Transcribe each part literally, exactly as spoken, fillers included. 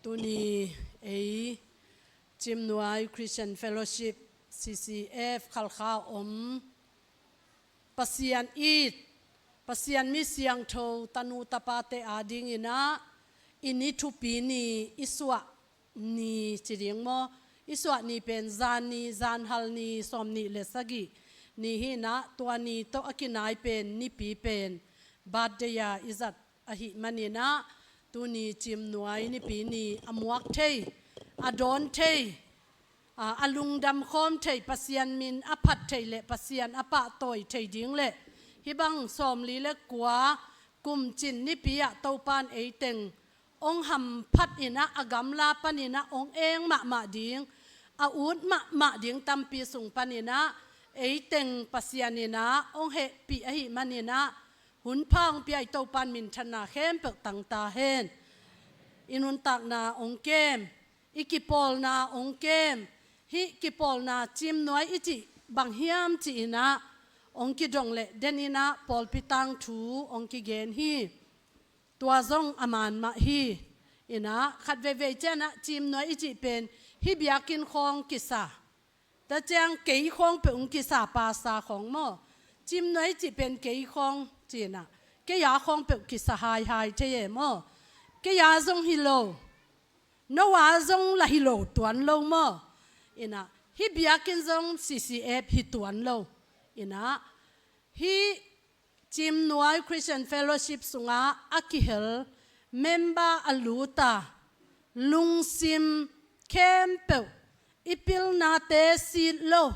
Tuni ei Cimnuai Christian Fellowship, C C F, Khalkha om Pasian it, Pasian mi siangtho tanu tapate adingin ah i ni thupi ni, i suah ni ci ding maw? I suah ni pen zan ni, zanhal ni, sawmnih le sagih ni hi-in ah, tua ni tawh a kinai pen nipi pen birthday-a i zat ahih manin ah, tuni Cimnuai nipi ni a muak thei, a dawn thei, a, a lungdam khawm thei, Pasian min a phat thei le Pasian a pahtawi thei ding le hih bang sawmli le kua kum cin nipi ah Topa'n ei teng hong hamphat in ah, a gamla panin ah hong eng mahmah ding, a ut mahmah ding tampi sung panin ah ei teng Pasian in ah hong hehpih ahih manin ah, hun pha hong pia i Topa'n minthanna khempeuh tang ta hen. I nuntakna hong kem, i kipawlna hong kem, hih kipawlna Cimnuai i cih bang hiam ci-in ah hong kidong leh den in ah pawlpi tangthu hong kigen hi. Tua zong a man mah hi. In ah khat veivei ciang ah Cimnuai i cih pen hih biakinn khawng kisa, tua ciang kei khawng peuh hong kisa, pastor khawng maw? Cimnuai i cih pen kei khawng ci-in ah, kei a khawng peuh kisa haihai thei e maw? Kei a zong hi lo, no a zong lah hi lo tuan lo maw? In ah hih biakinn zong C C F hi tuan lo. In ah hih Cimnuai Christian Fellowship sungah a kihel member a lut a, lungsim khempeuh, i pilnate sit lo,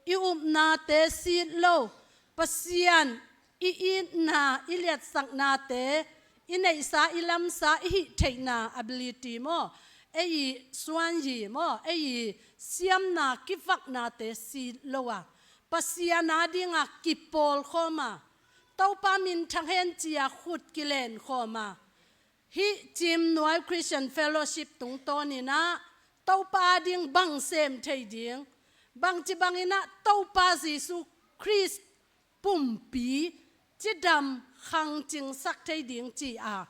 i upnate sit lo, Pasian i itna, i liatsaknate, i neihsa, i lamsa, i hih theihna, ability maw, ei i suanyi maw, ei i siamna, kivaknate sit lo a, Pasian adingah kipawl khawm a, Topa minthang hen ci-a khut kilen khawm a, hih Cimnuai Christian Fellowship tungtawnin ah Topa ading bang sem thei ding, bangci bangin ah Topa Jesu Khrist pumpi cidam khangcingsak thei ding ci-a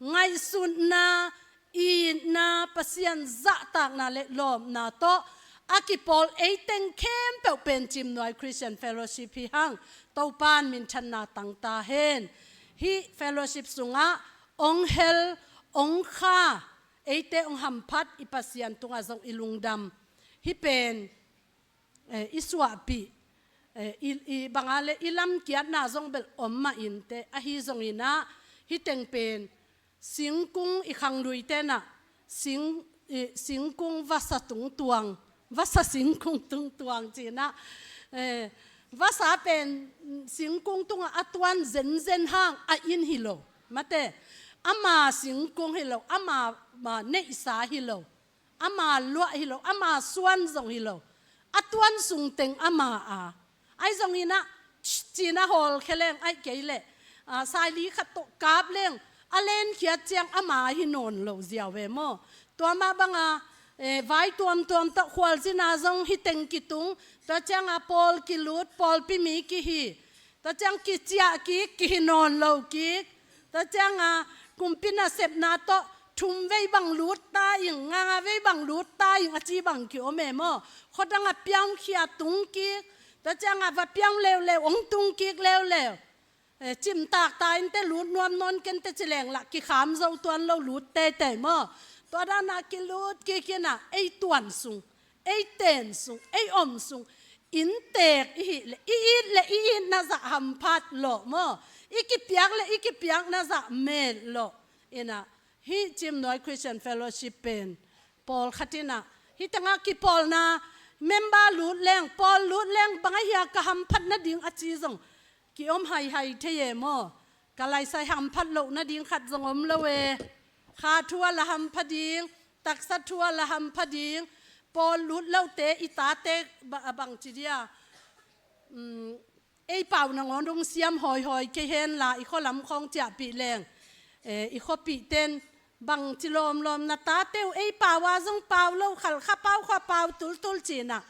ngaihsutna, itna, Pasian zahtakna le lawpna tawh a kipawl ei teng khempeuh pen Cimnuai Christian Fellowship hi hang. Topa'n minthanna tang ta hen. Hih fellowship sungah hong hel, hong kha, eite hong hamphat i Pasian tungah zong i lungdam. Hih pen eh, i suahpih, eh, i, i bang a le i lamkiatna zong bel om mah inteh, ahi zongin ah hih teng pen singkung, i khangluite in ah sing, i, singkung vasa tungtuang, vasa singkung tungtuang ci-in ah, eh, vasa pen singkung tungah a tuan zenzen hang a inn hi lo, mate, ama singkung hi lo, ama, ma, neihsa hi lo. Ama luah hi lo, ama suan zong hi lo. A tuan sung teng ama a. Ahi zongin ah, ci-in a hawlkhia leng, ahih kei leh, ah, saili khat tawh kap leng, a lenkhiat ciang ama hi nawn lo ziau ve maw? Tua mah banga, eh, vai tuamtuam tawh khualzin a zong hih teng kitung, tua cianga pawl kilut, pawlpi mi kihi. Tua ciang kiciah kik, kihi nawn lo kik. Tua cianga kumpi nasepna tawh thum vei bang lut ta ing, nga vei bang lut ta ing a ci bang kiom e maw? Khuadangah piangkhia tung kik. Tua cianga va piang leuleu, hong tung kik leuleu. Eh, cimtak ta inteh, lut nuam nawn kenteh ci leng lah kikham zo tuan lo, lut teitei maw? Tua dana kilut kik in ah ei tuan sung, ei ten sung, ei om sung, inntek i hih leh, i it leh i itna zah hamphat lawh maw? I kipiak leh i kipiakna zah met lawh. In ah hih Cimnuai Christian Fellowship pen pawlkhat in ah hih tengah kipawlna, member lut leng, pawl lut leng, bang ahia ka hamphat nading a ci zong kiom haihai thei e maw? Ka laisai hamphat loh nading khat zong om lo e. Kha thu a la hampha ding, taksa thu a la hampha ding, pawl lut lote i tate ba-, a bangci dia. Um, ei pau nangawn hong siam hawihawi kei hen la, i khualam khawng ciahpih leng, eh, i khuapihten bangci lawmlawm na tate uh ei pau a zong pau lo, Khalkha pau, khua pau tultul ci-in ah,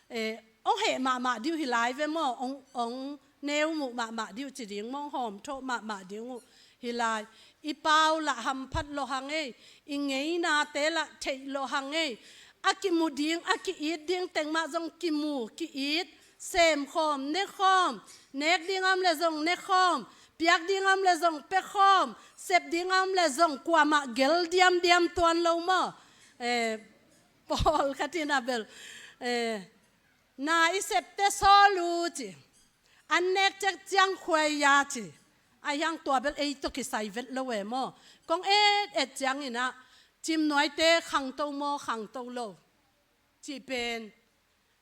eh, hong heh mahmah ding uh hi lai ve maw, hong, hong neu muh mahmah ding uh ci ding maw, hong hawmthawh mahmah ding uh hi lai. I pau lah hamphat lawh hang ei, i ngeinate lah theih lawh hang ei. A kimu ding, a ki-it ding teng mah zong kimu, ki-it, semkhawm, nekhawm, nek ding a om leh zong nekhawm, piak ding a om leh zong pekhawm, sep ding a om leh zong kuamah gel diamdiam tuan lo maw. Eh, pawlkhat in a bel, eh, na i septe sawl uh ci. An nek cek ciang khuai a ci. Ahi hang tua bel ei tawh kisai vet lo e maw. Kong et et ciangin ah, Cimnuaite khangto maw, khangto lo cih pen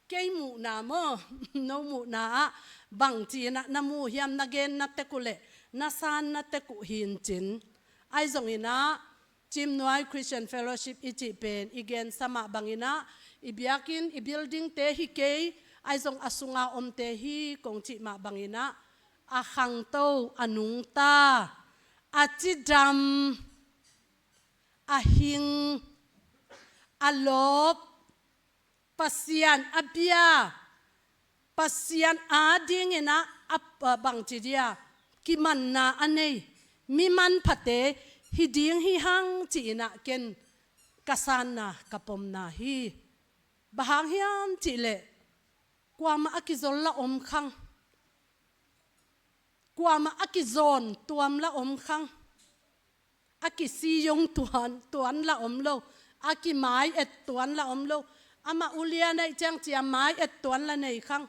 kei muhna maw, no muhna ah bangci in ah na mu hiam, na genna tek uh leh na sanna tek uh hi in cin. Ahi zongin ah, Cimnuai Christian Fellowship i cih pen i gensa mah bangin ah, i biakinn, i buildingte hi kei, ahi zong a sunga omte hi kong cih mah bangin ah, a khangto, a nungta, a cidam, a hing, a lawp, Pasian a bia, Pasian adingin ah, a, a bangci dia, kimanna a nei, mi manphate hi ding hi hang ci-in ah ken ka sanna, ka pomna hi. Bang hang hiam cih leh, kuamah a kizol lah om khang. Kuamah a kizawn tuam lah om khang. A kisiyong tuan, tuan lah om lo. A kimai-et tuan lah om lo. Amah ulian ahih ciang ci-a mai-et tuan lah nei khang.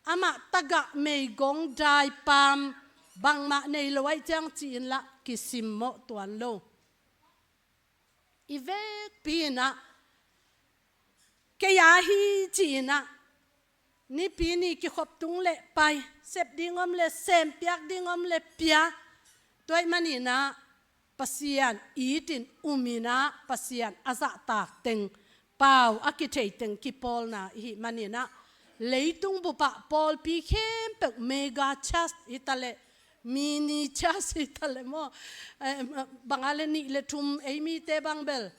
Amah tagah, meigong, daipam, bangmah nei lo ahih ciang ci-in lah kisimmawh tuan lo. I vekpi in ah, kei a hi ci-in ah, Nipi ni kikhop tung leh pai, sep ding om leh sem, piak ding om leh pia. Tua ahih manin ah, Pasian itin um in ah, Pasian a zahtak teng, pau a kithei teng kipawlna i hih manin ah, leitung bup ah pawlpi khempeuh mega church hi ta leh, mini church hi ta leh maw. Eh, bang a leh nih leh thum, ei mite bang bel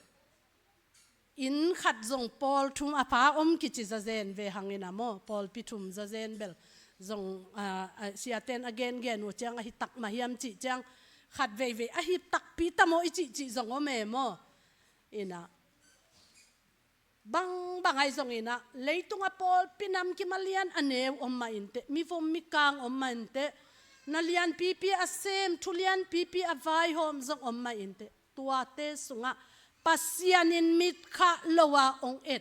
inn khat zong pawl thum a pha om kici zazen ve hang in ah maw, pawlpi thum zazen bel zong, ah, ah, siaten a gengen uh ciang ahi tak mah hiam cih ciang, khat veivei ahi takpi ta maw i cihcih zong om e maw. In ah, bangbang ahi zongin ah, leitung a pawlpi namkim a lian a neu om mah inteh, mivom mikang om mah inteh, na lianpipi a sem, thu lianpipi a vaihawm zong om mah inteh, tuate sungah Pasian in mit khah lo a ong et,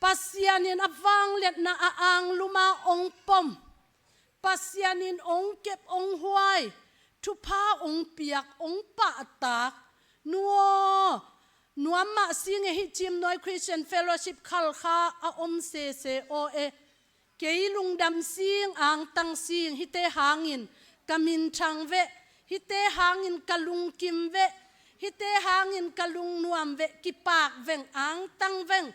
Pasian in a vangliatna a anglum a ong pom, Pasian in ong kep, ong huai, thupha ong piak, ong pahtak, nu aw, nuam mah sing e, hih Cimnuai Christian Fellowship Khalkha a om sese aw e. Kei lungdam sing, angtang sing, hihte hangin ka minthang veh, hihte hangin ka lungkim veh, hihte hangin ka lungnuam veh, kipak veng, angtang veng,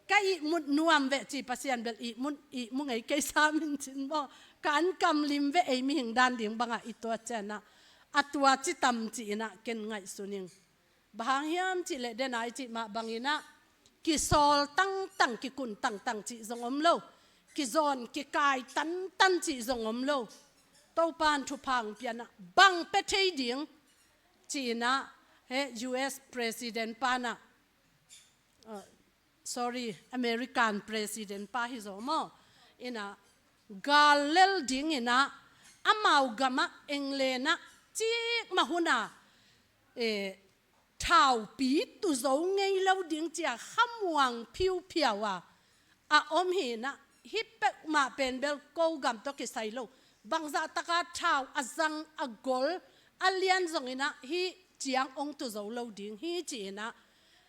ka ihmut nuam veh ci, Pasian bel ihmut, ihmu ngei kei sam in cin maw. Ka an kam lim veh, ei mihing dan ding bangah i tuat ciangin ah, a tua ci tam ci-in ah ken ngaihsun ing. Bang hang hiam cih leh, den a i cih mah bangin ah, kisawl tangtang, kikun tangtang cih zong om lo. Kizawn, kikai tantan cih zong om lo. Topa'n thupha ong pia in ah, bang pia thei ding ci-in ah, he U S President pa'n ah, uh, sorry, American President pa hi zaw maw. In ah, gal lel dingin ah, amau gam ah, England ah, cikmah hun ah, eh, thaupi tu zo ngei lo ding ci-a khamuang phiuphiau a, a om hi in ah, hih peuhmah pen bel ko gam tawh kisai lo. Bangzah tak a thau a zang, a gol, a lian zongin ah hih ciang ong tu zo lo ding hi ci-in ah,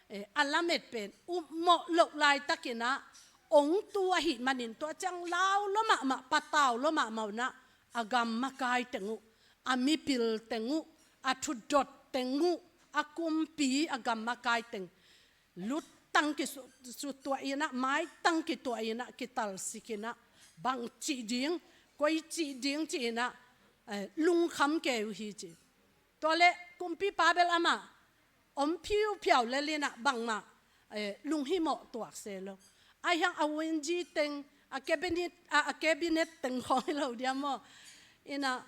eh, a lamet pen upmawh loh laitakin ah ong tu ahih manin, tua ciang lau lua mahmah, patau lua mahmah un ah, a gam makai teng uh, a mipil teng uh, a thudot teng uh, a kumpi, a gam makai teng luttang kisu-, sutuah in ah, maitang kituah in ah, kitalsik in ah, bang cih ding, koi cih ding ci-in ah, eh, lungkham kei uh hi ci. Tua leh kumpipa bel amah om phiuphiau lel in ah, bangmah, eh, lunghimawh tuak se lo. Ahi hang a wunji teng, a cabinet, a, a cabinet teng khawng hi lo diam maw. In ah,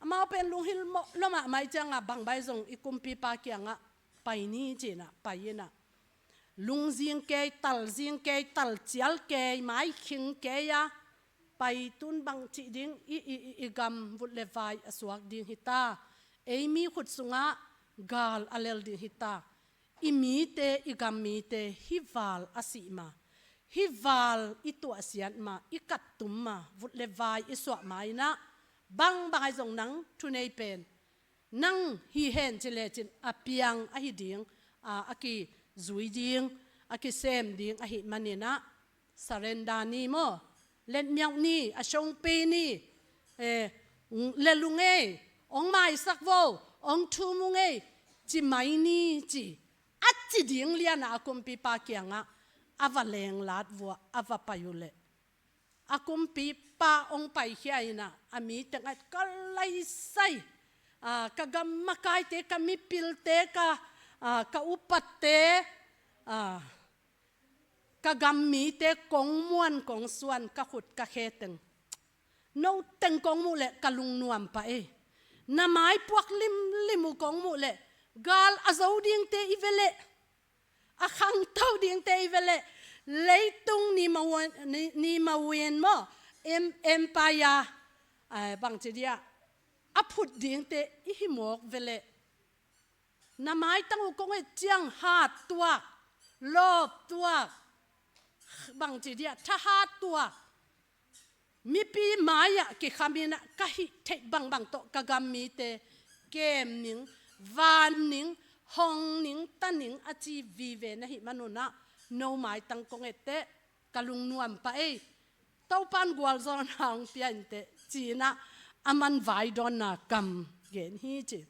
Amau pen lunghilh mawh lua mahmah i ciangah bangbai zong i kumpipa kiangah pai ni ci-inah pai inah, lungzing kei, talzing kei, talcial kei, maikhing kei a, pai tun bang cih ding, i, i, i, i gam vut le vai a suak ding hi ta, ei mi khut sungah gal a lel ding hi ta, i mite, i gam mite hih val a sih ma, hih val i tuahsiat ma, i kattum ma, vut le vai i suah ma inah, bangbang zong nang thunei pen nang hi hen ci lecin a piang ahi ding, a, a kizui ding, a kisem ding ahih maninah, surrender ni maw, letmiauh ni, a songpi ni, eh, lelung ei, ong maisak vo, ong thum ung ei, ci mai ni ci, a ci ding lianah a kumpipa kiangah a va lenglat vua a va pai uh leh, a kumpipa ong paikhia inah a mi tengah ka laisai, a, ka gam makaite, ka mipilte, ka, a, ka upatte, a, ka gam mite, kong muan kong suan ka khut ka khe teng, no teng kong muh leh ka lungnuam pah ei. Na maipuak limlim uh kong muh leh gal a zo dingte i ve leh, a khangto dingte i ve leh, leitung ni mawin, ni, ni mawin maw, em, empire, eh, bangci dia, a phut dingte i hi mawk ve leh, na maitang uh kong et ciang hat tuak, lawp tuak, bangci dia, thahat tuak, mipi mai-ah kikham inah ka hih theih bangbang tawh ka gam mite kem ning, van ning, hong ning, ta ning a ci vive na hih manunah, no maitang kong etteh ka lungnuam pah ei. Topan gualzawhna hong pia inteh ci-inah a man vaidawnna kam gen hi ci.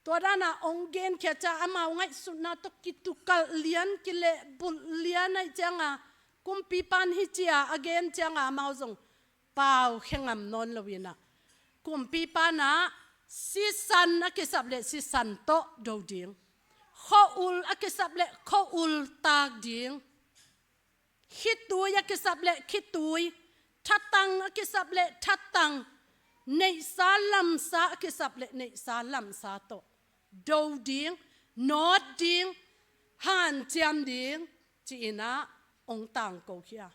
Tua danah ong genkhia ciah amau ngaihsutna tawh kitukalh lian, kilehbulh lian ahih cianga, kumpipan hi cia a gen cianga amau zong pau khe ngam nawn lo inah, kumpipan ah sisan a kisap leh sisan tawh do ding, khua-ul a kisap leh khua-ul tak ding, khitui a kisap leh khitui, thatang a kisap leh thatang, neihsa lamsa a kisap leh neihsa lamsa tawh do ding, nawt ding, hanciam ding ci-inah ong tangko khia.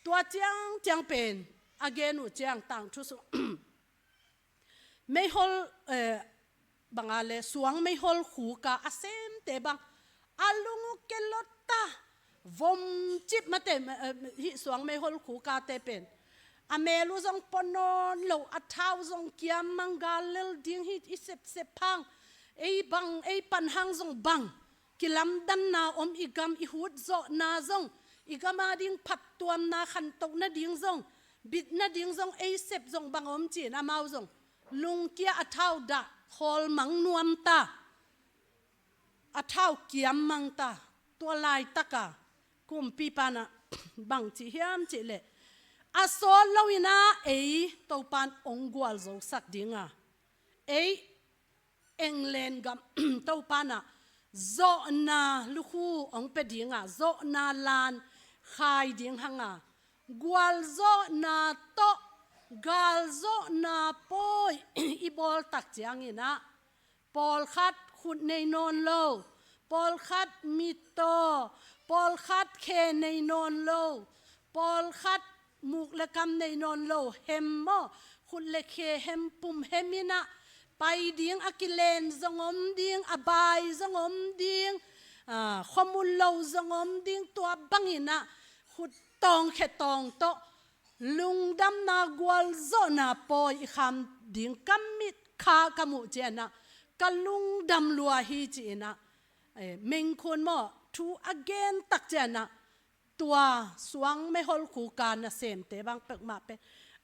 Tua ciangciang pen a gen uh ciang tangthu sung meihol, eh, banga le suang meihol khuka a semte bang a lung uh kelota, vom cip mate, eh, hih suang meihol khukate pen a mel uh zong pua nawn lo, a thau zong kiam mang, gal lel ding hi, i sepsep hang, ei bang, ei pan hang zong bang, kilamdanna om, i gam i hutzawhna zong, i gam ading phattuamna khantoh nading zong, bit nading zong, ei sep zong bang om ci-in amau zong lungkia a thau dah khawl mang nuam ta, a thau kiam mang ta. Tua laitaka kumpipan ah bang ci hiam cih leh, a sawt lo inah ei Topan ong gualzosak dinga, ei England gam Topan ah zawhna lukhu ong pia dinga, zawhna lan khai ding hanga, gualzawhna tawh galzawhna pawi i bawl tak ciangin ah, pawlkhat khut nei nawn lo, pawlkhat mittaw, pawlkhat khe nei nawn lo, pawlkhat muk le kam nei nawn lo, hem maw, khut le khe hem, pum hem inah pai ding, a kilen zong om ding, a bai zong om ding, a, khuamun lo zong om ding, tua bangin ah khut tawng khe tawng tawh lungdamna gualzawhna pawi i kham ding ka mit kha ka muh cianah ka lungdam lua hi ci-inah, eh, mengkhun maw, thu a gen tak cianah tua suang meihol khuka nasemte bang peuhmah pen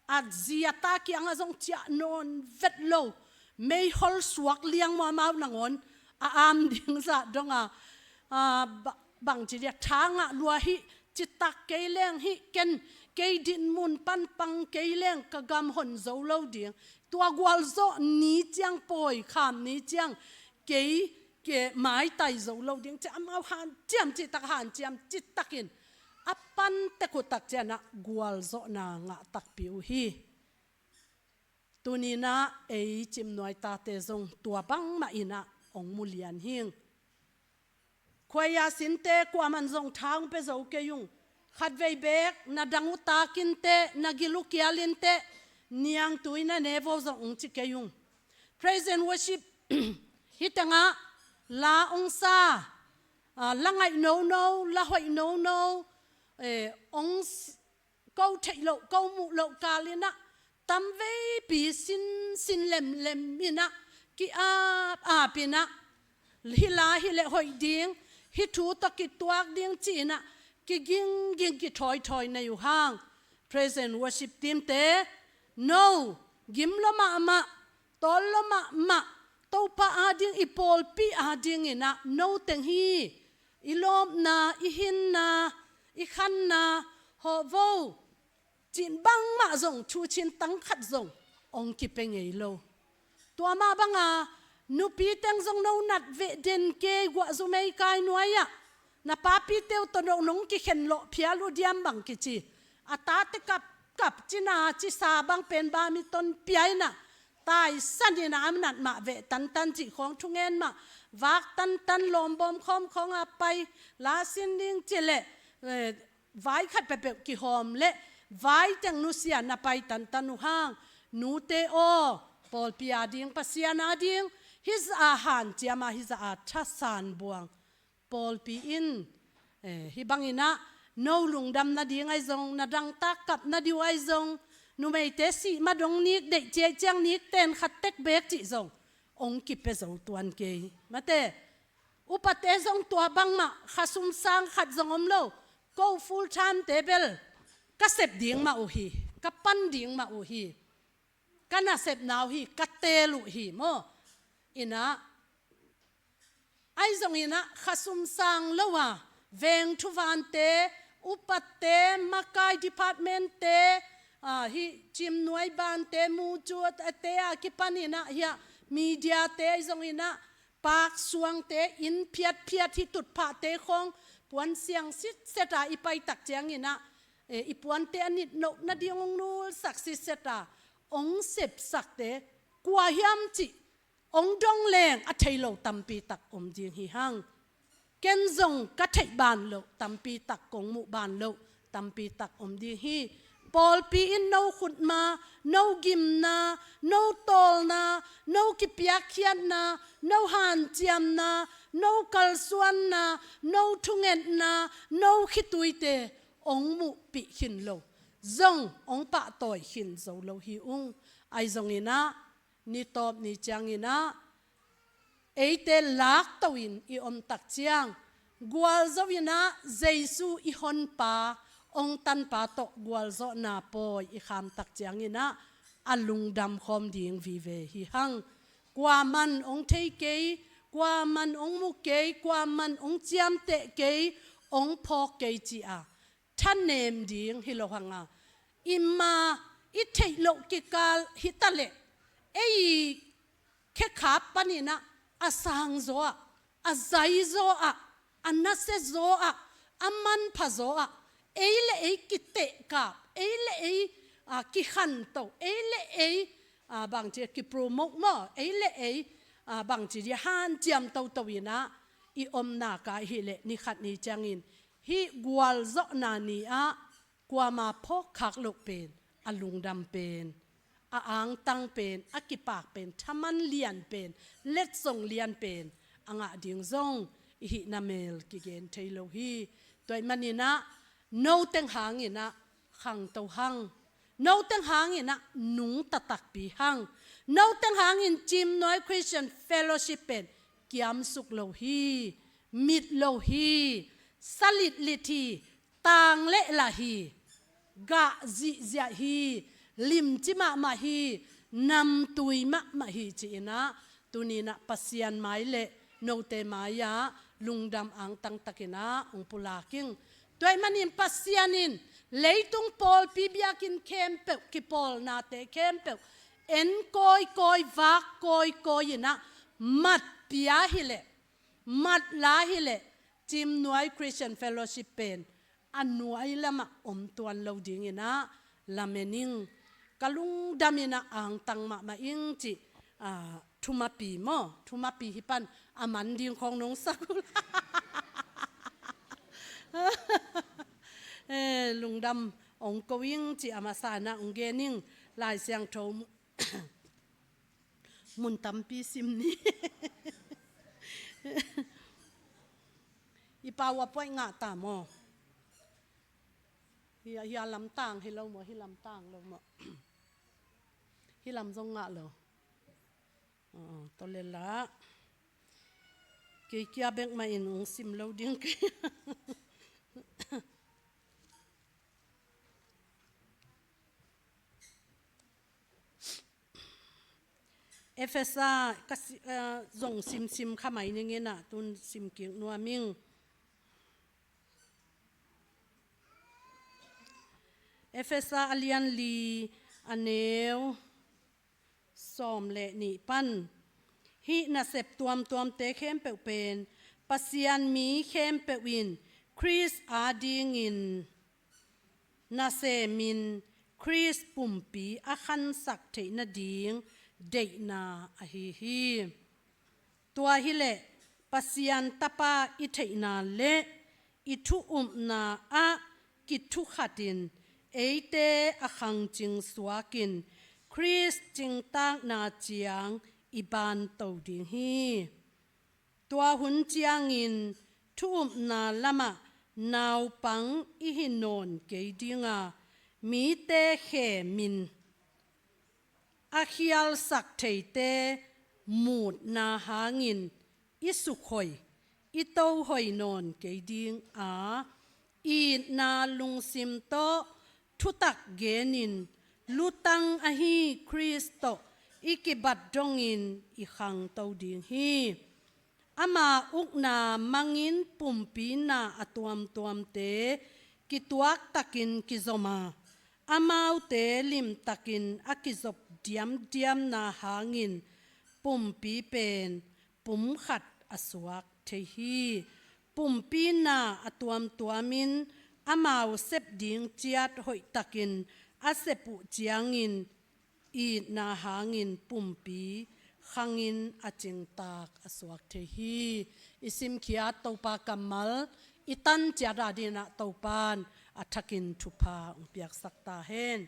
a zi a ta kiangah zong ciah nawn vet lo, meihol suak liang maw, amau nangawn a am ding zah donga, a, ba-, bang ci dia, tha ngah lua hih, citak kei leng hih, ken kei dinmun pan pang kei leng ka gam hon zo lo ding, tua gualzawh ni ciang, pawi kham ni ciang kei, kei maitai zo lo ding ci-a amau hanciam citak, hanciam citakin a pan tek uh tak cianah gualzawhna ngah takpi uh hi. Tuninah ei Cimnuai tate zong tua bangmah inah hong mu lian hing. Khuaia sinte kuaman zong tha hong pia zo kei ung. Khatvei beek na dang uh takin teh, na gil uh kialin teh, niangtui na ne vo zong hong ci kei ung. Praise and worship hi tengah la hong sa, ah, la ngaih nono, la hoih nono, eh, hong s-, ko theih loh, ko muh loh kal inah tamveipi sin, sin lemlem inah, ki-ap ap inah, hih la hileh hoih ding, hih thu tawh kituak ding ci inah, kigingging kithawithawi nei uh hang. Praise and worship team te, no gim lua mahmah, tawl lua mahmah, Topa ading, i pawlpi ading inah no teng hi. I lawpna, i hinna, i khanna, hawh vo, cin bangmah zong, thu cin tang khat zong hong kipia ngei lo. Tua mah banga nupi teng zong no nat veh den kei, guah zumei kai nuai-ah na papite uh tawh no nong kikhen lawh phial uh diam bang kici. A tate kapkap, cina cisa bang pen bami ton pia inah, taisan inah, a nat mah veh tantan cih khawng thungen mah, vak tantan, lawmbawm khawm khawng a pai, la sin ding ci leh, eh, vai khat peuhpeuh kihawm leh vai teng nusia na pai tantan uh hang. Nute aw, pawlpi ading, Pasian ading, hih zah a hanciam a, hih zah a thasan buang pawlpi in, eh, hih bang inah no lungdam nading ahi zong, na dangtak kap nading uh ahi zong, numeite sih ma dong nik, deih ciai ciang nik ten khat tek beek cih zong hong kipia zo tuan kei. Mate, upate zong tua bangmah, khasum sang khat zong om lo. Ko full time te bel ka sep ding mah uh hi, ka pan ding mah uh hi, ka nasepna uh hi, ka teel uh hi maw. Inah, ahi zong inah khasum sang lo a, veng thuvante, upate, makai department te, ah, hih Cimnuai bante, mucu ate a kipan inah, hiah media te, ahi zong inah pak suangte, inn phiatphiat, hih tutphahte khawng puan siang sitset a i pai tak ciang inah, eh, i puante a nitnoh nading hong nulsak sitset a, hong sepsakte kua hiam cih hong dong leng a thei lo tampi tak om ding hi hang. Ken zong ka theih ban loh tampi tak, kong muh ban loh tampi tak om ding hi. Pawlpi in no khutma, no gimna, no tawlna, no kipiakkhiatna, no hanciamna, no kalsuanna, no thungetna, no khituite hong muhpih khin lo, zong hong pahtawi khin zo lo hi ung. Ahi zong inah, ni tawp ni ciang inah eite lakto in i om tak ciang, gualzo inah Jesu i Honpa, hong Tanpa tawh gualzawhna pawi i kham tak ciang inah a lungdam khawm ding vive hi hang. Kuaman hong thei kei, kuaman hong mu kei, kuaman hong ciamteh kei, hong phawk kei ci-a thanem ding hi lo hang a, i ma i theih loh kikal hi ta leh, ei khekhap pan inah a sangzaw ah, a zaizaw ah, a nasiazaw ah, a manphazaw ah, ei le ei kitehkap, ei le ei, ah, kikhanto, ei le ei, ah, bangci kipromote maw, ei le ei, ah, bangci dia hanciam toto inah i omna ka hi leh, ni khat ni ciangin hih gualzawhna ni-ah kuama phawkkhak loh pen a lungdam pen, a angtang pen, a kipak pen, thaman lian pen, letsong lian pen a ngah ding zong i hihna mel kigen thei lo hi. Tua ahih maninah no teng hanginah khangto hang, no teng hanginah nungta takpi hang, no teng hangin Cimnuai Christian Fellowship pen kiamsuk lo hi, mit lo hi, sa litlit hi, tang leh lah hi, gah zihziah hi, limci mahmah hi, namtui mahmah hi ci-inah, tuninah Pasian mai le note mai-ah lungdam angtang takinah hong pulak ing. Tua ahih manin Pasian in leitung pawlpi biakinn khempeuh, kipawlnate khempeuh en kawikawi, vak kawikawi inah mat pia hileh, mat la hileh, Cimnuai Christian Fellowship pen a nuai lamah om tuan lo dinginah lamen ing. ka lungdam in a angtang mahmah ing cih, ah, thumapi maw, thumapi hi pan a man ding khawng nong sak uh. Eh, lungdam ong ko ing cih a masa in a ong gen ing. Lai Siangtho mun tampi sim ni. I pau a poih ngah ta maw? Hi, hi a lamtang hi lo maw, hi lamtang lo maw? Hi lam zong ngah lo. Aw, tawh le la. Kei kia bek mah in ong sim lo ding kei. Efesa ka si-, ah, zong simsim kha mai ning in a, tun sim kik nuam ing. Efesa a lian li a neu sawm le nih pan. Hih nasep tuamtuamte khempeuh pen Pasian mi khempeuh in Khrist adingin nasemin Khrist pumpi a khansak theih nading deihna ahi hi. Tua hileh Pasian Tapa i theihna le i thu-upna ah kithukhatin eite a khangcing suakin Khrist cingtakna ciang i banto ding hi. Tua hun ciangin thu-upna lamah naupang i hi nawn kei dinga, mite khemin a khialsak theite mutna hangin i sukhoi, i tohoi nawn kei dinga, itna lungsim tawh thutak genin lutang ahi Khrist tawh i kibat dongin i khangto ding hi. Ama ukna mangin pumpi na a tuamtuamte kituaktakin kizom a, amaute limtakin a kizop diamdiamna hangin pumpi pen pumkhat a suak thei hi. Pumpi na a tuamtuamin amau sep ding ciat hoihtakin a sep uh ciangin itna hangin pumpi khangin a cingtak a suak thei hi. I simkhiat Topa kammal i tan ciat a dingin a Topan a thakin thupha ong piaksak ta hen.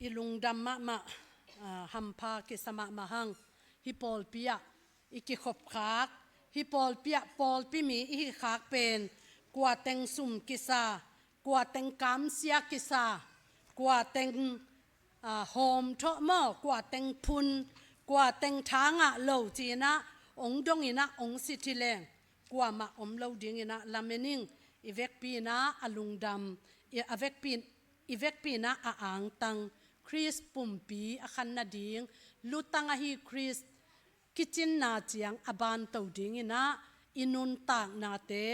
I lungdam mahmah, ah, hampha kisa mahmah hang. Hih pawlpi ah i kikhop khak, hih pawlpi ah pawlpi mi i hi khak pen kua teng sum kisa, kua teng kamsia kisa, kua teng, ah, hawm thawh maw, kua teng phun, kua teng tha ngah lo ci-in ah ong dong in ah ong sit hi leng, kuamah om lo dingin ah lamen ing. I vekpi in ah a lungdam, i, a vekpi in, i vekpi in ah a angtang, Khrist pumpi a khan nading, lutang ahi Khrist kicinna ciang a banto dingin ah i nuntaknate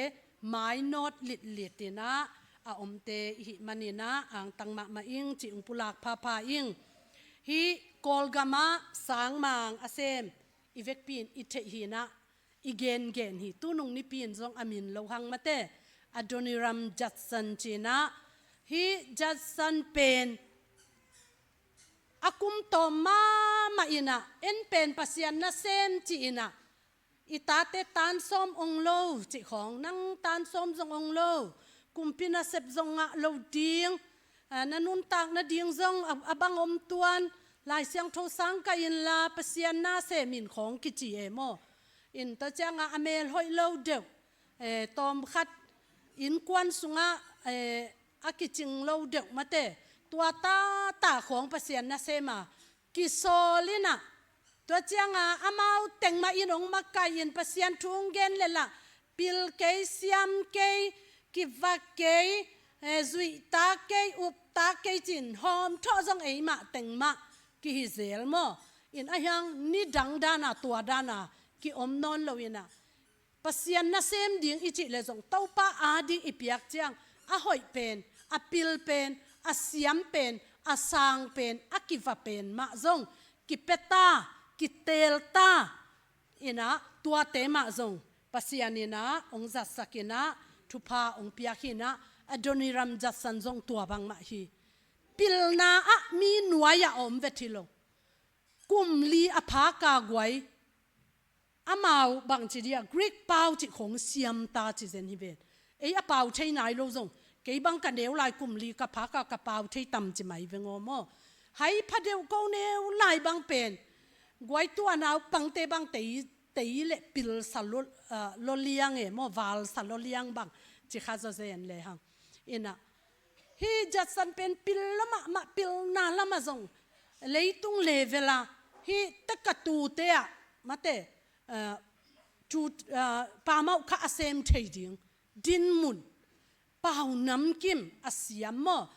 mainawt litlit in ah a omte i hih manin ah angtang mahmah ing cih ong pulak phapha ing. Hih Kawlgam ah sangmang a sem i vekpi in i theih hi in ah i gengen hi. Tunung nipi in zong a min lo hang mate, Adoniram Judson ci-in ah, hih Judson pen a kum tawm mahmah in ah, en pen Pasian nasem ci-in ah, i tate tan sawm ong lo cih khawng, nang tan sawm zong ong lo, kumpi nasep zong ngah lo ding, ah, na nuntak nading zong a, a bang om tuan, Lai Siangtho sang kah inla Pasian nasem in khawng kici e maw. In tua ciangah a mel hoih lo deuh, eh, tawmkhat innkuan sungah, eh, a kicing lo deuh mate, tua tata khawng Pasian nasem a kisawl in ah, tua ciangah amau teng mah in ong makaih in Pasian thu ong gen leh lah, pil kei, siam kei, kivak kei, eh, zuihtak kei, uptak kei ci-in hawm thawh zong eimah teng mah kihi zel maw. In ahi hang nidang dan a, tua dan a kiom nawn lo in ah, Pasian nasem ding i cih leh zong Topa ading i piak ciang a hoih pen, a pil pen, a siam pen, a sang pen, a kiva pen mah zong kipia ta, kitelta in ah, tuate mah zong Pasian in ah hong zatsak in ah, thupha hong piak hi in ah, Adoniram Judson zong tua bangmah hi. Pilna ah mi nuai-ah a om vet hi lo. Kum li a phak a guai, amau bangci dia Greek pau cih khong siamta ci zen hi ven. Ei a pau thei nai lo zong, kei bang ka neu lai kum li ka phak a ka pau thei tam ci mai veng aw maw. Hai pha deuh ko neu lai bang pen, guai tua naupangte bang tei, tei le pilsa lo, ah, lo liang e maw, valsa lo liang bang ci kha zaw zen le hang. In ah, hih Judson pen pil lamah mah, pilna lamah zong, leitung level ah hih tekatute ah mate, ah, tu, ah, pamauh kha a sem thei ding dinmun, pau namkim a siam maw,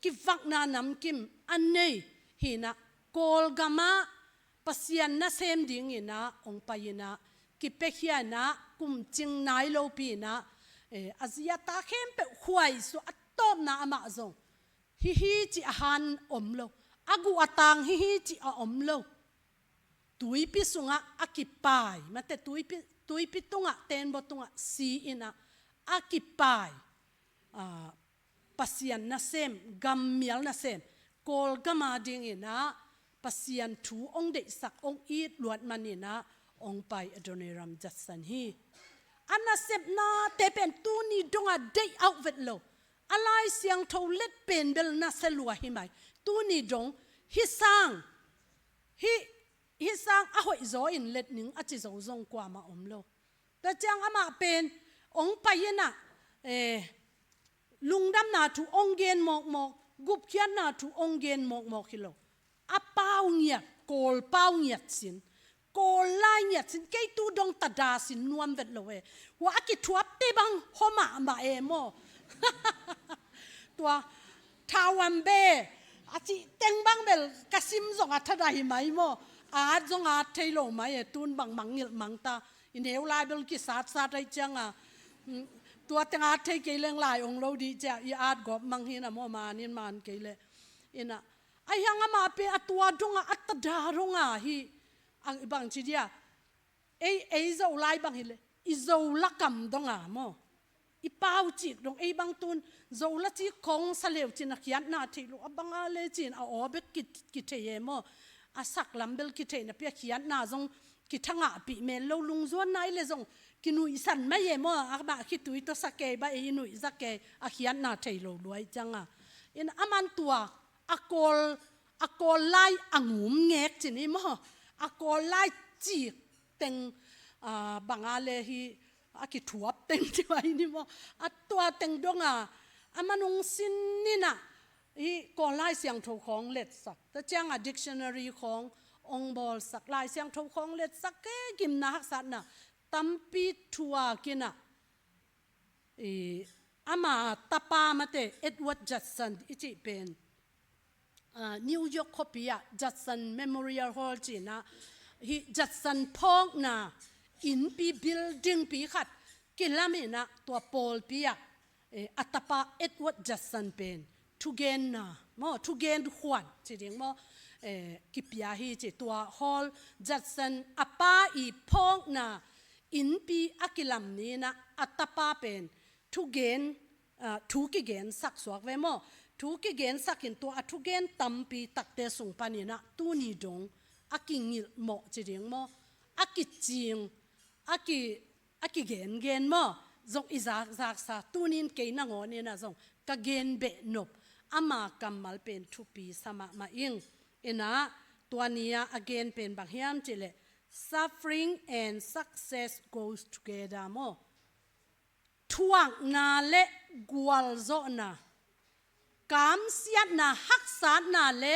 kivakna namkim a nei hi in ah, Kawlgam ah Pasian nasem ding in ah hong pai in ah, kipiakhia in ah, kum cing nai lopi in ah, eh, a zi a ta khempeuh khuaisuah a tawpna amah zong, hih hi cih a han om lo, a guh a tang hih hi cih a om lo. Tuipi sungah a kipai, mate, tuipi, tuipi tungah, tenbaw tungah si in ah, a kipai, ah, Pasian nasem, gammial nasem, Kawlgam a ding in ah Pasian thu hong deihsak, hong it luat man in ah hong pai Adoniram Judson hi. A nasepnate pen tuni dong a deih auh vet lo. A Lai Siangtho let pen bel nasia lua hi mai. Tuni dong hih sang, hih, hih sang a hoih zaw in let ning a ci zo zong kuamah om lo. Tua ciang amah pen hong pai in ah, eh, lungdamna thu hong gen mawkmawk, gupkhiatna thu hong gen mawkmawk hi lo. A pau ngiat, Kawl pau ngiat sin, Kawl lai ngiat sin, kei tu dong tada sin nuam vet lo e. Hua a kithuapte bang hua mahmah e maw. Tua thawambe a cih teng bang bel ka sim zong a thadah hi mai maw. A at zong a at thei lo mai e, tun bang mangngilh mang ta. I neu lai bel kisatsat ahih ciang a, mm, tua teng a at thei kei leng lai ong lo dih ciang i at gawp mang hi in ah maw, man in man kei leh. In ah, ahi hang amah pen a tua dong a, a tada dong a hih, a bangci dia, ei, ei Zolai bang hi leh, i Zola kam dong a maw, i pau cik dong, ei bang tun Zola cik khong sa leu cin a khiatna thei lo, a bang a le cin a aw bek ki, kithei e maw, a sak lam bel kithei napi a khiatna zong kithangahpih men lo, lungzuan nai le zong kinuihsan mai e maw, amah khitui tawh sa kei bang ei nuihza kei, a khiatna thei lo lua ahih ciang a. In ah aman tua a Kawl, a Kawl lai a ngum ngek cin hi maw, a Kawl lai cik teng, ah, bang a le hih a kithuap teng ci mai ni maw, a tua teng dong a, aman hong sin in ah, hih Kawl Lai Siangtho khong letsak, tua ciang a dictionary khong hong bawlsak, Lai Siangtho khong letsak, ke gimna haksatna tampi thuak in ah, i, ama tapa mate Edward Judson i cih pen, ah, New York khuapi ah Judson Memorial Hall ci in ah, hih Judson phawkna innpi, building pi khat kilam in ah, tua pawlpi ah, eh, a tapa Edward Judson pen thugenna maw, thugen khuan ci ding maw, eh, kipia hi ci. Tua Hall, Judson a pa i phawkna innpi a kilam ni in ah, a tapa pen thugen, ah, thu kigensak suak ve maw. Thu kigensak in tua a thugen tampi takte sung pan in ah tuni dong a kingilh mawh ci ding maw, a kicing, a ki, a kigengen maw, zong i zakzaksa, tunin kei nangawn in ah zong ka gen behnop, ama kammal pen thupi sa mahmah ing. In ah tua ni ah a gen pen bang hiam cih leh, suffering and success goes together maw. Thuakna le gualzawhna, kamsiatna, haksatna le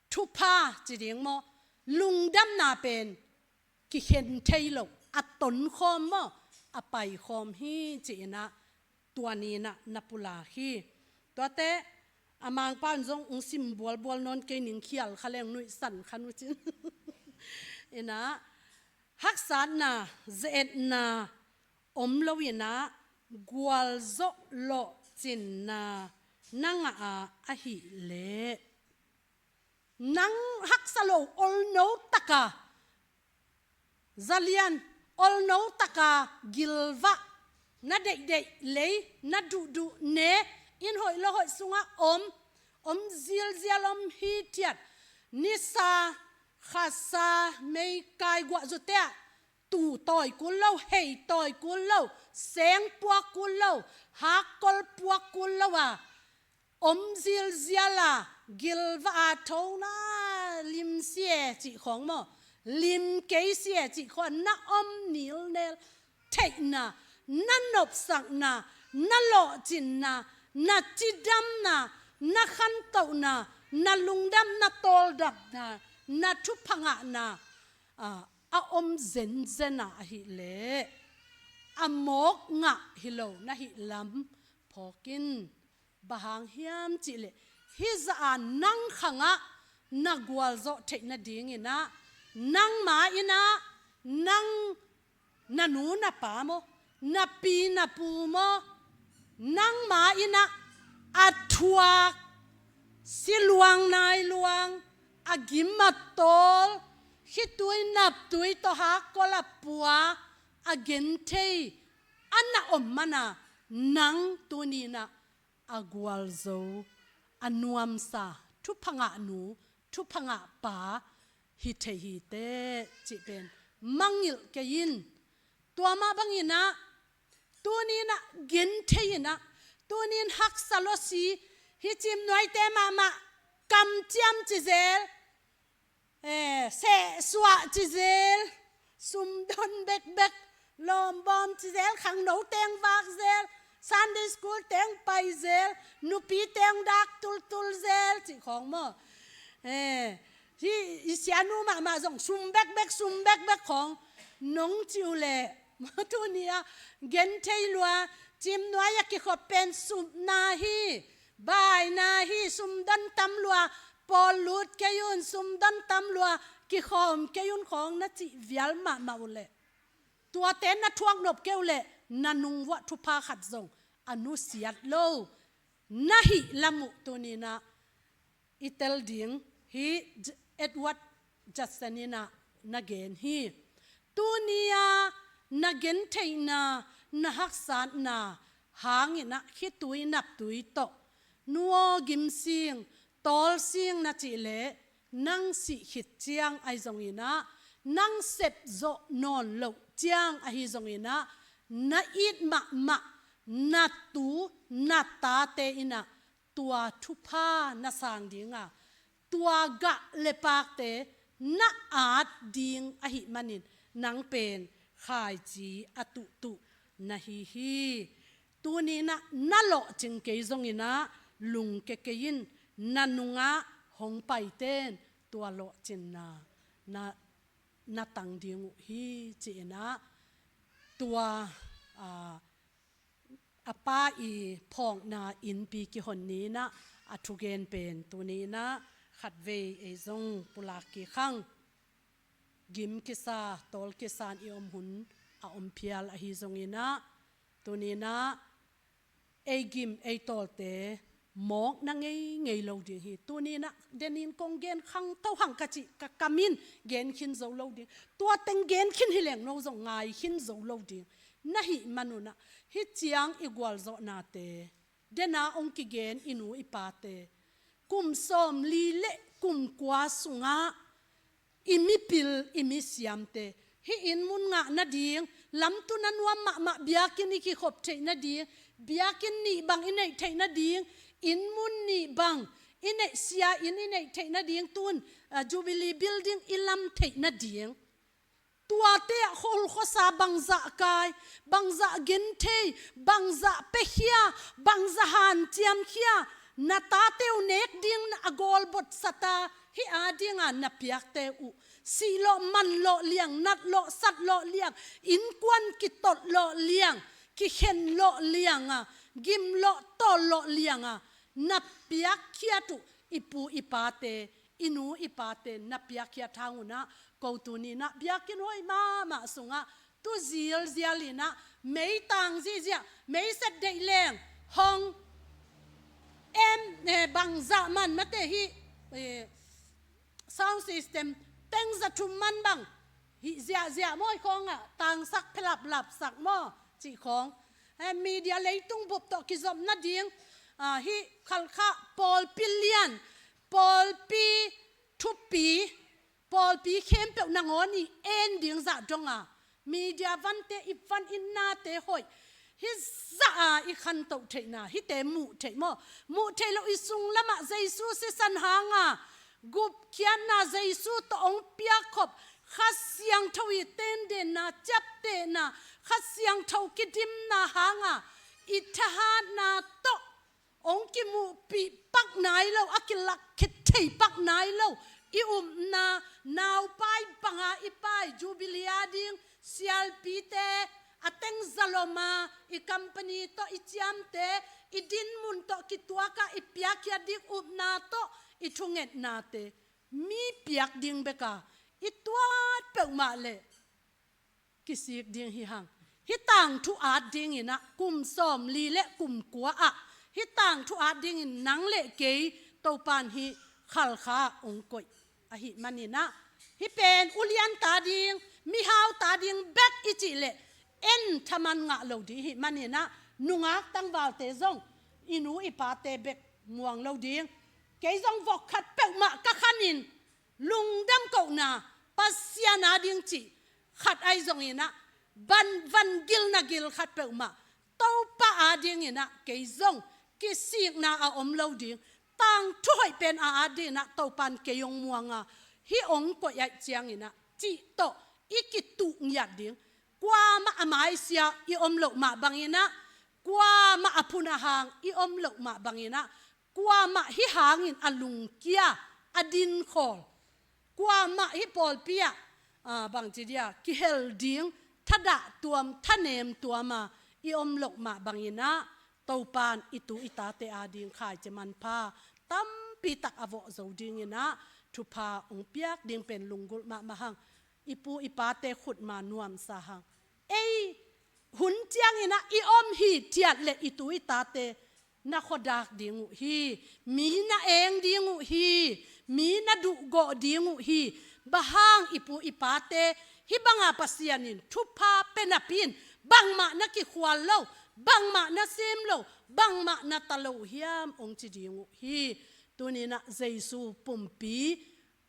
thupha ci ding maw, lungdamna pen kikhen thei lo, a tonkhawm maw, a paikhawm hi ci in ah, tua ni in ah na pulak hi. Tuate a Mangpau in zong hong sim bualbual nawn kei ning, khial kha leng nuihsan kha nu cin. In ah, haksatna, ze-etna om lo in ah, gualzawh lawhcinna na ngah a ahih leh, Nang haksa lo olno taka zalian, olno taka gilvah, na deihdeih lei, na duhduh ne, inn hoih lo hoih sungah om, om zilzial, om hithiat, nisa, khasa, meikai, guahzute ah tu tawi kul lo, hei tawi kul lo, seng puak kul lo, hakkol puak kul lo a om zilzial a, gilvah a, thona lim si e cih khawng maw, lim kei si e cih khawng na om nilnel theihna, na nopsakna, na lawhcinna, na cidamna, na khantohna, na lungdamna, tawldamna, na thupha ngahna, a, a om zenzen a ahih leh a mawk ngah hi lo na hih lam phawk in. Bang hang hiam cih leh hih zah a nang khangah na gualzawh theih nadingin ah, nangma in ah, nang na nu na pa maw, na pi na pu maw, nangma in ah a thuak, si luang nai luang, a gim a tawl, khitui naptui tawh hakkol a pua, a genthei a na om man a, nang tuni in ah a gualzo, a nuamsa, thupha ngah nu, thupha ngah pa hi thei hi teh cih pen mangngilh kei in. Tua mah bangin ah tuni in ah genthei in ah, tuni in haksa lo si, hih Ciimnuaite mahmah kamciam ci zel, eh, sehsuah ci zel, sumdon bekbek, lawmbawm ci zel, khangno teng vak zel, Sunday school teng pai zel, nupi teng dak tultul zel cih khawng maw. Eh, hih i sianu mahmah zong sum bekbek, sum bekbek khawng nong ci uh leh, tuni ah genthei lua, Ciimnuai a kikhop pen supna hi, baina hi, sumdon tam lua, pawl lut kei un, sumdon tam lua, kikhawm kei un khawng na cih vial mahmah uh leh, tuate na thuak nop kei uh leh, na nung uah thupha khat zong a nusiat lo na hih lam uh tuni in ah i tel ding hi. J-, Edward Judson in ah na gen hi. Tuni a na gentheihna, na haksatna hangin ah khitui naptui tawh nu aw gim sing, tawl sing na cih leh, nang sih khit ciang ahi zongin ah, nang sep zawh nawn loh ciang ahi zongin ah, na it mahmah na tu na tate in ah tua thupha na sang ding a, tua gah le pakte na at ding ahih manin, nang pen khaici a tuhtuh na hi hi. Tuni in ah na lawhcing kei zongin ah lungke kei in, na nungah hong paite in tua lawhcinna na, na tang ding uh hi ci-in ah, tua, a, a pa i phawkna innpi kihon ni in ah a thugen pen tuni in ah khatvei ei zong pulak kik hang. Gim kisa, tawl kisa in i om hun a om phial ahi zongin ah, tuni in ah ei gim ei tawlte mawkna ngeingei lo ding hi. Tuni in ah denin kong gen khangto hang ka cih ka kam in gen khin zo lo ding. Tua teng gen khin hi leng no zong ngai khin zo lo ding na hih man un ah, hih ciang i gualzawhnate, dena hong kigen i nu i pate, kum sawmli le kum kua sungah i mipil, i misiamte, hih inn mun ngah nading, lamtu na nuam mahmah biakinn i kikhop theih nading, biakinn nih bang i neih theih nading, inn mun nih bang i neih, sia inn i neih theih nading, tun, a, Jubilee Building i lam theih nading, tuate ah khol khuasa bangzah kai, bangzah genthei, bangzah piakhia, bangzah hanciamkhia, na tate uh nek ding a gawlbot sat a, hih a dinga na piakte uh, sih lawh, man lawh liang, nat lawh, sat lawh liang, innkuan kitot lawh liang, kikhen lawh liang a, gim lawh, tawl lawh liang a, na piakkhiat uh, i pu i pate, i nu i pate na piakkhiat hang un ah, ko tuni in ah biakinn hoih mahmah sungah tu zilzial in ah, meitang zihziah, meiset deih leng hong em, eh, bangzah man mate hih, eh, sound system teng za thum man bang hih ziahziah mawi khawngah tangsak phelap lapsak maw cih khawng. Eh, media leitung bup tawh kizop nading, ah, hih Khalkha pawlpi lian, pawlpi thupi, pawlpi khempeuh nangawn i en ding zah donga media vante i van i nate hoih hi zah a i khantoh theihna hihte muh theih maw? Muh theih loh i sung lamah Jesu sisan hanga gupkhiatna Jesu tawh hong piakkhop Kha Siangtho i tendenna, ciaptehna, Kha Siangtho kidimna hanga i thahatna tawh hong kimuhpih pak nai lo, a kilak khit thei pak nai lo i upna, naupai banga i pai, Jubilee a ding sialpite, a teng zaloma i company tawh i ciamte, i dinmun tawh kituaka i piakkhiat ding upna tawh i thungetnate mi piak ding beka i tuat peuhmah leh kisik ding hi hang. Hih tangthu at dinginah kum sawmli le kum kua ah hih tangthu at dingin nang le kei Topan hih Khalkha ah hong koih ahih maninah, hih pen ulian ta ding, mihau ta ding bek i cih leh en thaman ngah lo ding ahih maninah, nungak tangvalte zong i nu i pate bek muang lo ding. Kei zong vok khat peuhmah ka khanin lungdam kohna, Pasian a ding cih khat ahi zonginah, van, van gilna gil khat peuhmah Topa a dinginah kei zong kisikna a om lo ding, tangthu hoih pen a at dinginah Topan kei hong muanga hih hong koih aih cianginah cih tawh i kituh ngiat ding. Kuamah a maisia i om loh mah banginah, kuamah a phun a hang i om loh mah banginah, kuamah hih hangin a lungkia, a dinkhawl, kuamah hih pawlpi ah, ah, bangci dia, kihel ding, thadah tuam, thanem tuama i om loh mah banginah, Topan i tu i tate a ding khaici manpha tampi tak a vawh zo dinginah, thupha hong piak ding pen lunggulh mahmah hang. I pu i pate khutma nuamsa hang. Ei hun cianginah i om hithiat le i tu i tate na khuadak ding uh hi, mi na eng ding uh hi, mi na duhgawh ding uh hi. Bang hang i pu i pate hih banga Pasian in thupha pia napi in bangmah na kikhual lo, bangmah na sim lo, bangmah na ta lo hiam hong ci ding uh hi. Tuninah Jesu pumpi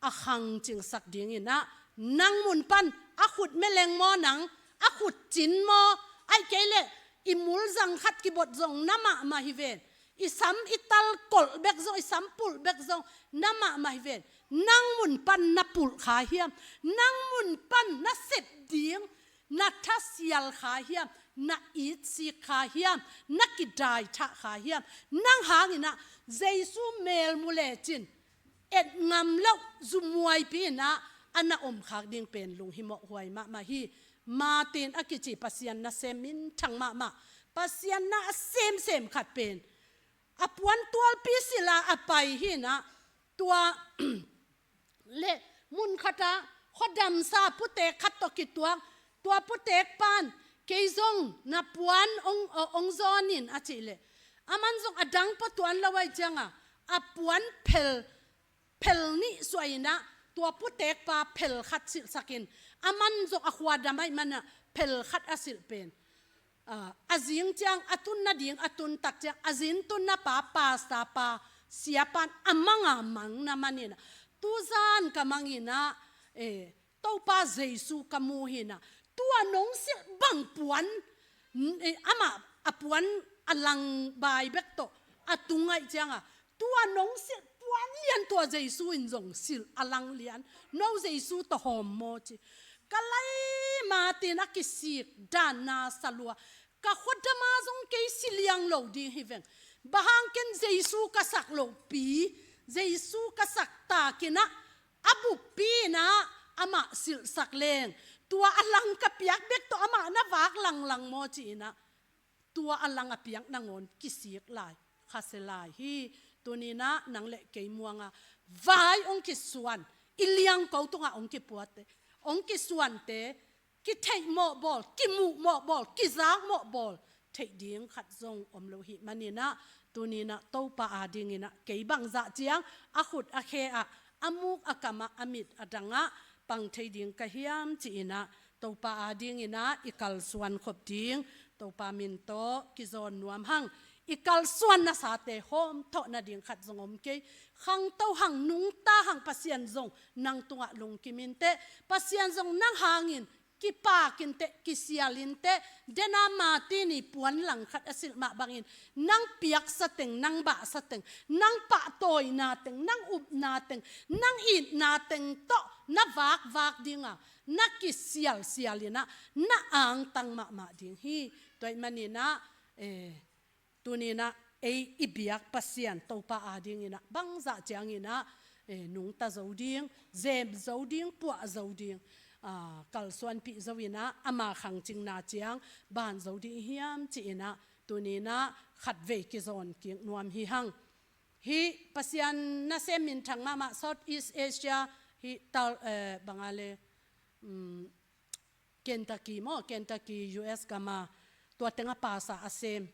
a khangcingsak dinginah, nang mun pan a khut meleng maw nang, a khut cin maw, aih kei leh i mulzang khat kibot zong na mahmah hi ven, i sam i tal kolh bek zong, i sam pulh bek zong na mahmah hi ven. Nang mun pan na pulh kha hiam? Nang mun pan na sep ding na thasial kha hiam? Na itsik kha hiam? Na kidaithah kha hiam? Nang hanginah Jesu mel mu lecin et ngam loh zumuaipi inah a na om khak ding pen lunghimawh huai mahmah hi. Martin a kici Pasian nasem minthang mahmah, Pasian na a semsem khat pen a puan tualpi sila a pai hinah, tua le mun khatah khuadamsa putek khat tawh kituak, tua putek pan kei zong na puan ong, ong zawnin a cih leh, aman zong a dang pua tuan lo aih cianga a puan phel, phel nih suah inah, tua putekpa phel khat silhsakin, aman zong a khuadam aih manah phel khat a silh pen, ah, a zing ciang a tun nading a tun tak ciang, a zin tunna pa, pasta pa, siapan a manga mang na maninah, tuzan ka manginah, eh, Topa Jesu ka mu hinah, tua nong silh bang puan, n-, eh, amah a puan a lang bai bek tawh a tung aih cianga, tua nong silh puan lian tua Jesu in zong silh a lang lian, no Jesu tawh hawm maw ci. Ka lai Martin a kisik danna salua, ka khuadama zong kei si liang lo ding hi veng. Bang hang ken Jesu ka sak lopi, Jesu ka sak takinah, a buppi inah amah silhsak leng, tua a lang ka piak bek tawh amah na vak langlang maw ci inah, tua a lang a piak nangawn kisik lai, khasia lai hi. Tuninah nang le kei muanga vai hong kisuan, i liangko tungah hong kipuatte, hong kisuante, kitheih mawhbawl, kimuh mawhbawl, kizak mawhbawl theih ding khat zong om lo hih maninah, tuninah Topa a dinginah kei bangzah ciang a khut a khe ah a muk a kamah a mit a dangah pang thei ding ka hiam ci-inah Topa adinginah i kalsuan khop ding Topa min tawh kizawn nuam hang. I kalsuan nasate hawmthawh nading khat zong om kei. Khangto hang, nungta hang, Pasian zong nang tungah lungkim inteh. Pasian zong nang hangin kipak inteh, kisial inteh. Dena Martin i puan langkhat a silh mah bangin nang piaksa teng, nang bahsa teng, nang pahtawina teng, nang upna teng, nang itna teng tawh na vakvak dinga na kisialsial inah na angtang mahmah ding hi. Tua ahih maninah eh, tuninah ei i biak Pasian Topa adinginah bangzah cianginah eh, nungta zo ding, zem zo ding, puah zo ding, ah, kalsuanpih zo inah ama khangcingna ciang ban zo ding hiam ci-inah tuninah khatvei kizawn kik nuam hi hang. Hih Pasian nasem minthang mahmah South East Asia, hih tal, eh, banga le, um, Kentucky maw, Kentucky U S gama tua tengah pasa a sem,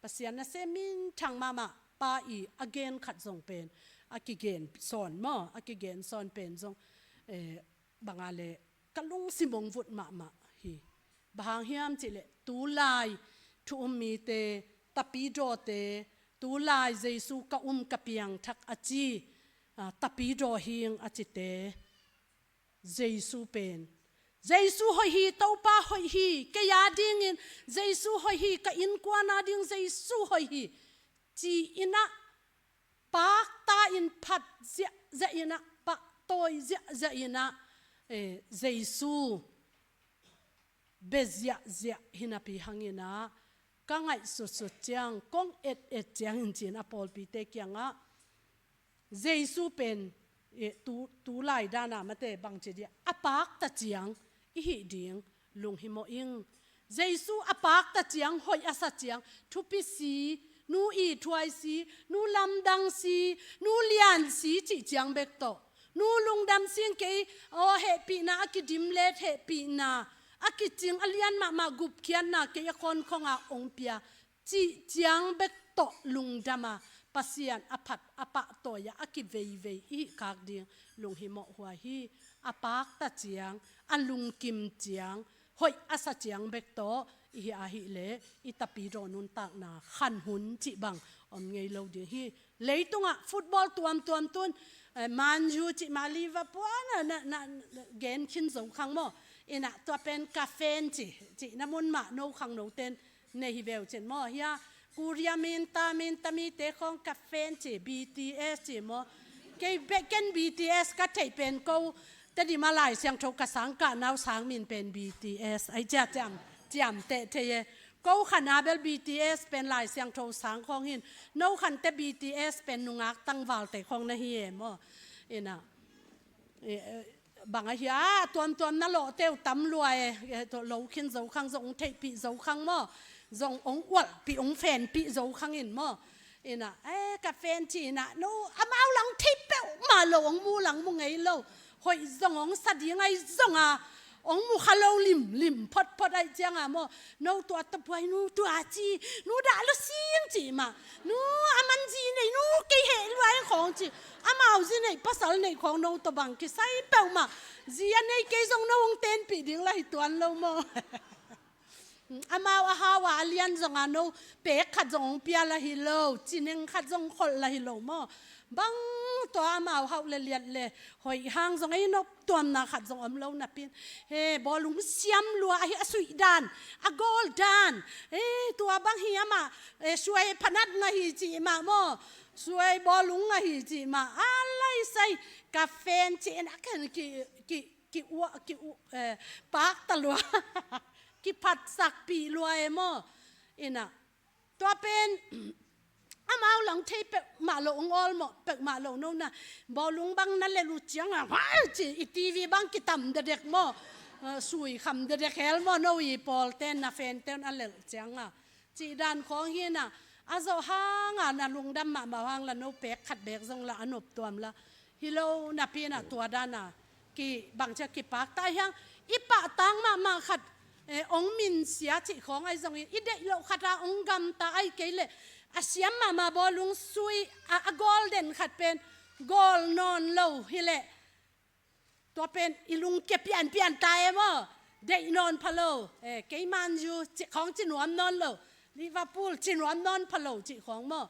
Pasian nasem minthang mahmah pa i a gen khat zong pen, a kigen sawn maw, a kigen sawn pen zong eh, banga le ka lungsim hong vut mahmah hi. Bang hang hiam cihleh tulai thu um mite, tapidawte, tulai Jesu ka um ka piangthak a ci, ah, tapidaw hing a cite, Jesu pen, Jesu hoih hi, Topa hoih hi, kei adingin Jesu hoih hi, ka innkuan ading Jesu hoih hi ci-inah pakta in phat ziahziah inah, pahtawi ziahziah inah eh, Jesu bia ziahziah hi napi hanginah ka ngaihsutsut ciang, kong etet ciangin ci-in a pawlpite kiangah Jesu pen eh, tu, tulai dana mate bangci dia a pakta ciang i hih ding lunghimawh ing. Jesu a pakta ciang, hoih a sa ciang, thupi si, nu ithuai si, nu lamdang si, nu lian si cih ciang bek tawh, nu lungdam sing kei, aw hehpihna a kidim let hehpihna a kicing a lian mahmah gupkhiatna kei a khawnkhonga hong pia cih ciang bek tawh lungdama Pasian a phat a pahtawi a a kiveivei i hih khak ding lunghimawh huai hi. A pakta ciang, a lungkim ciang, hoih a sa ciang bek tawh i hih ahihleh i tapidaw nuntakna khan hun cih bang om ngei lo ding hi. Leitungah football tuamtuam tun eh, Man U cih mah, Liverpool na, na, na, na gen khin zo khang maw. Inah tua pen ka fan ci, cihna mun mah no khangnoten nei hi veu cin maw. Hia Korea minta, minta mite khawng ka fan ci, B T S ci maw. Kei bek ken B T S ka theih pen ko Tedim a Lai Siangtho ka sang kah nau sang min pen B T S ai cia ciam, ciamteh thei e. Ko khana bel B T S pen Lai Siangtho sang khawng hin, no khante B T S pen nungak tangvalte khawng na hi e maw. Inah eh, eh, bang ahi a, tuamtuam na lawhteu tam lua e, eh, lo khin zo khang, zong hong theihpih zo khang maw, zong hong ualhpih, hong fanpih zo khang in maw. Inah eh, ka fan ci inah, no, amau lang thei peuhmah lo, hong mu lang mu ngei lo. Hoih zong hong sa ding ahi zonga hong mu kha lo limlim photphot aih cianga maw, no tua tapuai, nu tua ci, nu dah lo sing ci mah, nu a man zi nei, nu kei heh lua e khawng ci. Amau zi neih pasal neih khawng no tawh bang kisai peuhmah, zi a nei kei zong no hong tenpih ding lah hi tuan lo maw. Amau a hau a a lian zonga no pek khat zong hong pia lah hi lo, cineng khat zong kholh lah hi lo maw. Bang tua amau hauh le liat le hoih hang zong ei nop tuamna khat zong om lo napi-in, he, bawlung siam lua ahi, a suih dan, a gawl dan, he, tua bang hi amah, he, suai phanat ngah hi cih mah maw, suai bawlung ngah hi cih mah, a laisai ka fan ci inah ken ki, ki, ki uah, ki uh, eh, pakta lua, kiphatsakpih lua e maw. Inah tua pen amau lang thei peuhmah lo, hong awlmawh peuhmah lo, no na bawlung bang na lelh uh cianga, huai ci, i T V bang kitam dedek maw, eh, sui kham dedek hel maw, no i pawlte na fante un a lelh cianga. Cih dan khawng hi inah, a zawh hanga na lungdam mahmah hang la, no pek khat bek zong la a nop tuam la hi lo napi inah tua dana ki bangcia kipakta hiang. I pahtang mahmah khat, eh, hong minsia cih khawng ahi zongin, i deih loh khata hong gamta ahi kei leh, a siam mahmah bawlung sui a, a gawl den khat pen Goal nawn lo hileh tua pen i lungkia pianpian ta e maw. Deih nawn pha lo. Eh, kei Man U cih khawng ci nuam nawn lo. Liverpool ci nuam nawn pha lo cih khawng maw.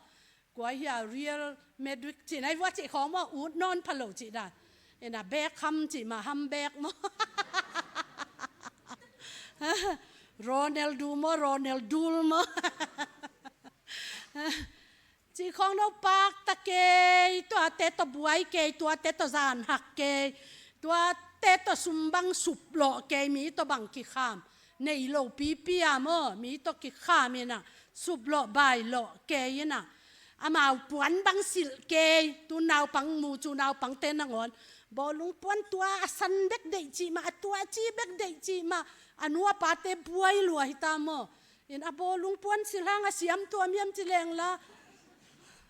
Kua hia Real Madrid cih nai vua cih khawng maw. Ut nawn pha lo cih dan. Ina Beckham cih mah Ham Bek maw. Ronaldo maw, Ronaldo maw. Cih khawng no pakta kei, tuate tawh buai kei, tuate tawh zanhak kei, tuate tawh sumbang suplawh kei, mi tawh bang kikham. Nei lo pipi a maw, mi tawh kikham ina, suplawh bailawh kei ina. Amau puan bang silh kei, tu naupang mu cu naupangte nangawn. Bawlung puan tua a san bek deih cih mah, a tua ci bek deih cih mah, a nu a pate buai lua hita maw. In a bawlung puan silh hang a siam tuam hiam ci leng la.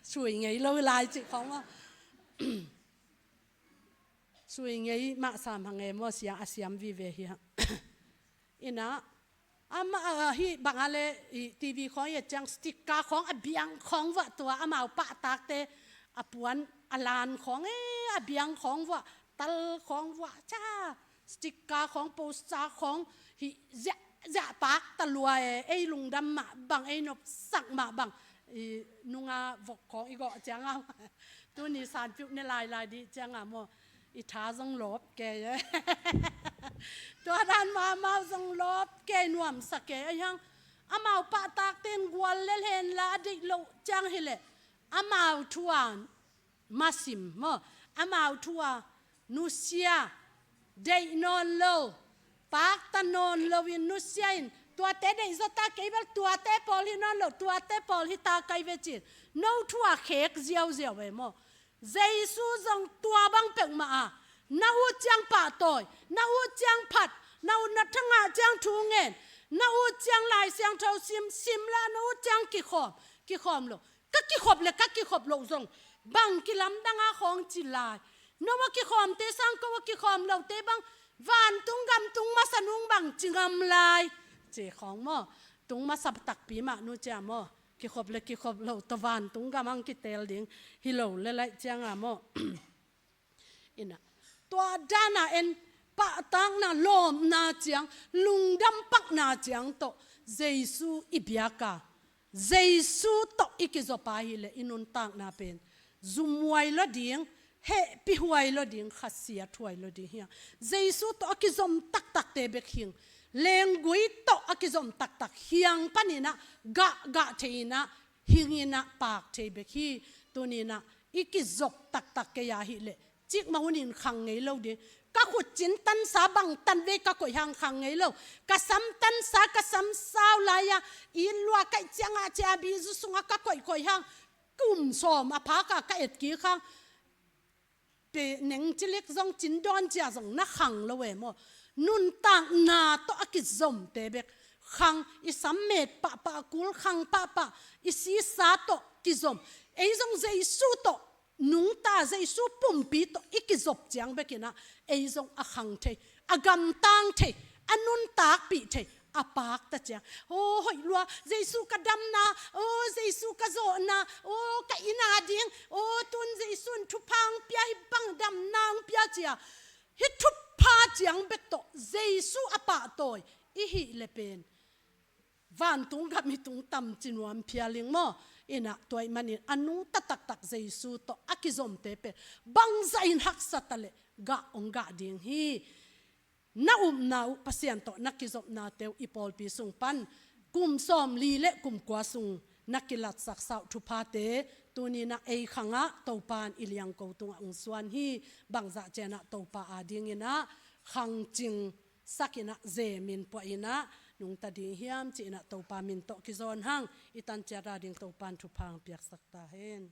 Sui ngei lo lai cih khawng a. Sui ngei mah sam hang e maw, sia a siam vive hi hang. Ina, ama, ah, hi bang a le, i T V khawng i et ciang sticker khawng a biang khawng vah tua amau pahtakte a puan a lan khawng e, a biang khawng vah, tal khawng vah ca. Sticker khawng, poster khawng, hi ziah, ziah pakta lua e, ei lungdam mah bang, ei nopsak mah bang, i nunga vok khawng i gawh ciang a. Tuni sanpiuh ne lailai dih ciang a maw, i tha zong lawp kei e. Tua dan mah amau zong lawp kei, nuamsa kei. Ahi hang, amau pahtakte in gual lel hen la a deih loh ciang hileh, amau thu a masim maw, amau thu a nusia, deih nawn lo, pakta nawn lo in nusia in, tuate deih zaw ta, kei bel tuate pawl hi nawn lo, tuate pawl hi ta kai ve cin, no thu a khek ziauziau e maw. Jesu zong tua bang peuhmah a, na ut ciang pahtawi, na ut ciang phat, na ut na thangah ciang thu ngen, na ut ciang Lai Siangtho sim, sim la na ut ciang kikhawm, kikhawm lo. Ka kikhop le ka kikhop loh zong bang kilamdang a khawng ci lai. No a kikhawmte sang ko a kikhawm lote bang vantung gam tung masa nung bang ci ngam lai. Ci khawng maw, tung masa takpi mah nu cia maw. Kikhop le kikhop lo tawh vantung gam hang kitel ding hi lo le laih ciang a maw. Ina, tua dan a en pahtakna, lawpna ciang, lungdam pakna ciang tawh Jesu i biak a, Jesu tawh i kizop a hileh i nuntakna pen zumhuai lo ding, hehpihhuai lo ding, khasiathuai lo ding hi a. Jesu tawh a kizom taktakte bek hing, lenggui tawh a kizom taktak hiang paninah gahgah thei inah, hing inah, paak thei bek hi. Tuninah i kizop taktak kei a hileh cikmah hunin khang ngei lo ding. Ka khut cin tansa bang tan vei ka koih hang khang ngei lo. Ka sam tansa, ka sam sau lai-a i lua kaih ciangah cia bizu sungah ka koihkoih hang kum sawm a phaka ka etkik hang pe neng cilik zong cin dawn cia zong na khang lo e maw. Nuntakna tawh a kizomte bek khang, i sam met pahpah, kul khang pahpah, i sisa tawh kizom. Ei zong Jesu tawh nungta, Jesu pumpi tawh i kizop ciang bekinah ei zong a khang thei, a gamtang thei, a nuntakpih thei, a paakta ciang. Aw, hoih lua, Jesu ka damna, aw, Jesu ka zawhna, aw, ka inn a ding, aw, tun Jesu in thupha hong pia, hih bang damna hong pia cia. Hih thupha ciang bek tawh Jesu a pahtawi i hih le pen vantung gam i tung tam ci nuam phial ing maw. Inah tua ahih manin a nungta taktak Jesu tawh a kizomte pen bangzah in haksa ta leh gah hong gah ding hi. Na upna uh Pasian tawh na kizopnate uh i pawlpi sung pan kum sawmli le kum kua sung na kilatsak sau thuphate tuninah ei khangah Topa in i liangko tungah hong suan hi. Bangzah cianah Topa adinginah khangcingsak inah zemin puah inah nungta ding hiam ci inah Topa min tawh kizawn hang. I tanciat ading Topa in thupha hong piaksak ta hen.